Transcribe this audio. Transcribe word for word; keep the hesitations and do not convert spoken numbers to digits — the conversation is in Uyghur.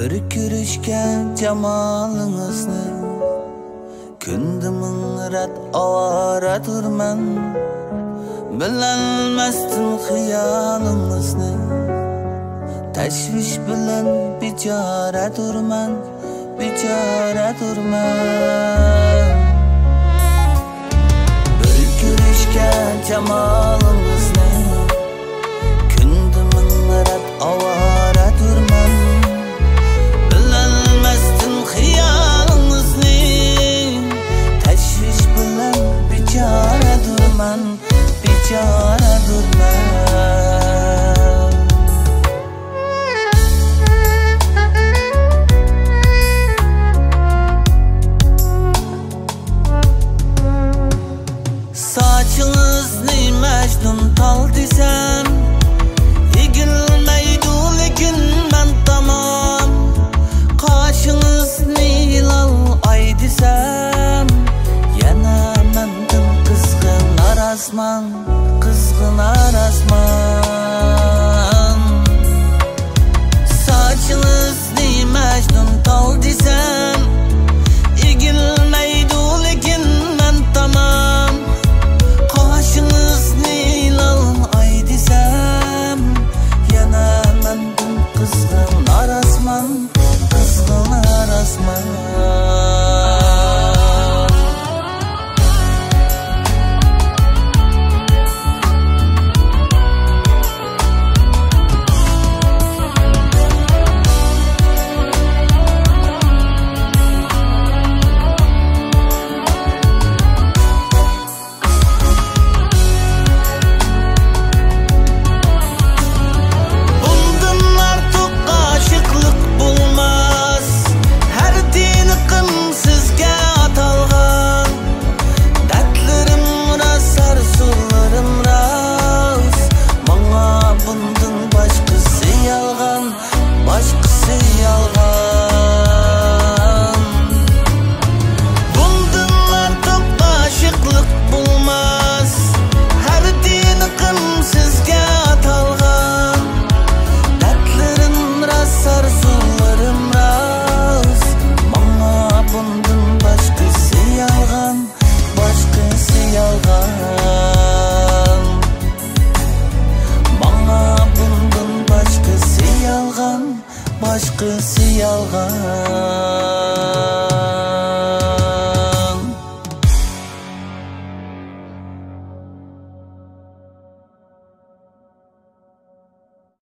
بىر كۆرۈشكە جامالىڭىزنى، كۈندە مىڭ رەت ئاۋارە تۇرمەن. بىلەلمەستىن خىيالىڭىزنى، تەشۋىش بىلەن بىچارە تۇرمەن، بىچارە تۇرمەن. بىر كۆرۈشكە جامالىڭىزنى، كۈندە مىڭ رەت ئاۋارە تۇرمەن. بىلەلمەستىن خىيالىڭىزنى، تەشۋىش بىلەن بىچارە تۇرمەن، بىچارە تۇرمەن. ساچىڭىزنى مەجنۇن تال دېسەم، ئېگىلمەيدۇ لېكىن مەن تامام. قاشىڭىزنى ھىلال ئاي دېسەم، يەنە مەندىن قىزغىنار ئاسمان، قىزغىنار ئاسمان. ساچىڭىزنى مەجنۇن تال دېسەم، ئېگىلمەيدۇ لېكىن مەن تامام. قاشىڭىزنى ھىلال ئاي دېسەم، يەنە مەندىن قىزغىنار ئاسمان، قىزغىنار ئاسمان. بۇندىن ئارتۇق ئاشىقلىق بولماس، ھەر تىنىقىم سىزگە ئاتالغان. دەردلىرىم راست، ئارزۇلىرىم راست، ماڭا بۇندىن باشقىسى يالغان، باشقىسى يالغان. بۇندىن ئارتۇق ئاشىقلىق بولماس، ھەر تىنىقىم سىزگە ئاتالغان. دەردلىرىم راست، ئارزۇلىرىم راست، ماڭا بۇندىن باشقىسى يالغان، باشقىسى يالغان. ماڭا بۇندىن باشقىسى يالغان، باشقىسى يالغان.